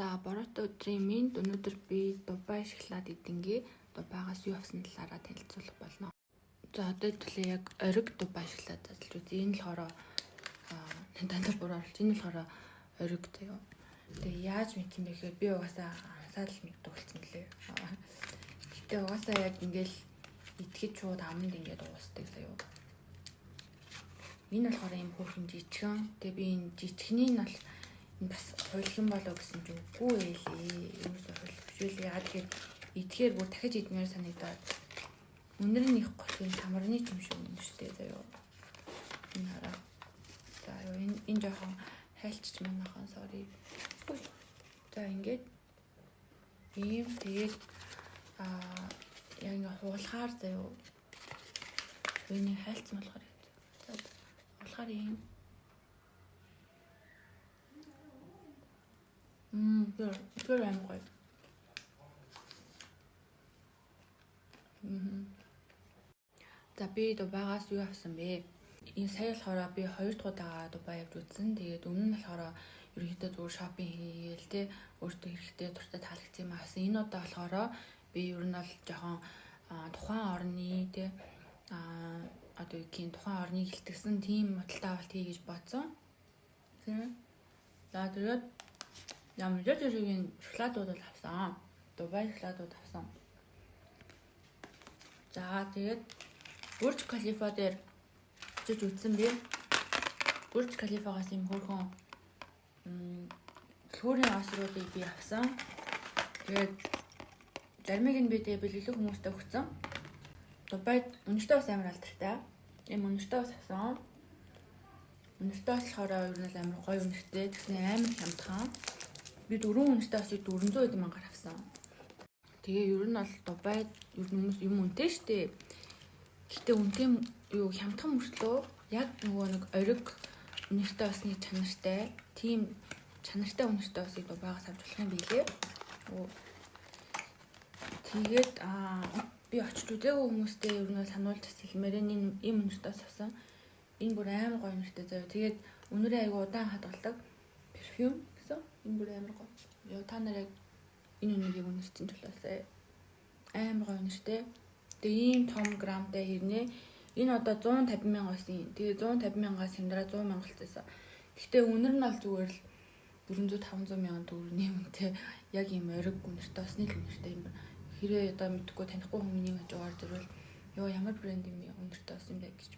За, бороотой өдрийн минь өнөөдөр би Дубай шоколад идэнгээ Дубайгаас юу авсан талаараа танилцуулах болно. За, одоо төлөө яг ориг Дубай шоколад задлж үзье. Энэ болохоор дандаа буруу оруулж. Энэ болохоор ориг заяа. Тэгээ яаж мэдсэн бэ гэхээр би угаасаа ансаад л мэддэг болсон мөлий. Гэтэ угаасаа яг ингээл итгэж шууд аманд ингээд уусдаг заяа. Энэ болохоор ийм хөөрхөн жижигхэн. Тэгээ би энэ жижигхний нь бол энэ бас хуйлах юм болоо гэсэн чинь үгүй ээлээ. Юусоо хуйлах биш үлээ. Яагаад тэгэхээр идэхээр бүр дахиж идмээр санагдаад үнэр нь их голын самарны ч юм шиг үнэр штэ заяа. Энэ хараа. За юу энэ жоохон хайлчч манайхан, sorry. За, ингээд ийм тэгээд яг ингээ хугалахаар заяа. Энийг хайлцсан болохоор за хугалахаар ийм тэр амар гоё. За, би Дубайгаас юу авсан бэ? Энэ сая болохоор би 2 дахь удаага Дубай явж үзсэн. Тэгээд өмнө нь болохоор ерөнхийдөө зүгээр шопинг хийгээл те, өөртөө хэрэгтэй дуртай таалагдсан юм авсан. Энэ удаа болохоор би ер нь бол жоохон тухайн орны те, одоо юу гэх юм, тухайн орныг илтгэсэн тийм худалдаа авалт хий гэж бодсон. Тийм. За, тэгээд ямар зэргийн шоколадууд бол авсан. Дубай шоколадууд авсан. За, тэгээд Бурж Халифа дээр очиж үзсэн би. Бурж Халифагаас юм хөөрхөн түлхүүрийн осруудыг би авсан. Тэгээд заримыг нь би тэгээ бэлэглэх хүмүүстээ өгсөн. Дубайд үнэртэй бас амар алдартай. Ийм үнэртэй бас авсан. Үнэртэй бас болохоор ер нь амар гоё үнэртэй. Тэгсэн амар хямдхан. Би дөрвөн үнэртэй осыг 400 хэдэн мянгаар авсан. Тэгээ ер нь бол Дубайд ер нь хүмүүс юм үнэтэй штэ. Гэтэ үнэтэй юу хямдхан мөртлөө яг нөгөө нэг ориг үнэртэй осны чанартай, тийм чанартай үнэртэй осыг Дубайгаас авч болох юм билээ. Тэгээд би очиж үзээгүй хүмүүстэй ер нь сануулж бас хэлмээр энэ ийм үнэртэй ос авсан. Энэ бүр амар гоё үнэртэй заяа. Тэгээд үнэрээ айгу удаан хадгалдаг. Перфюм гэсэн. Энэ бүр амар гоё. Йоо, та нар яг энэ үнэрийг үнэрсэн чулаасай. Амар гоё үнэртэй. Тэгээ ийм том грамтай хэрнээ. Энэ одоо 150 мянга байсан. Тэгээ 150 мянгаас хямдраа 100 мянга болчихсон. Гэхдээ үнэр нь бол зүгээр л 400 500 мянган төгрөгийн үнэтэй яг ийм ориг үнэртэй осны л үнэртэй юм байна. Хэрэг одоо мэдхгүй танихгүй хүмүүний хажуугаар зөрвөл ёо ямар брэнд юм үнэртэй ос юм бэ гэж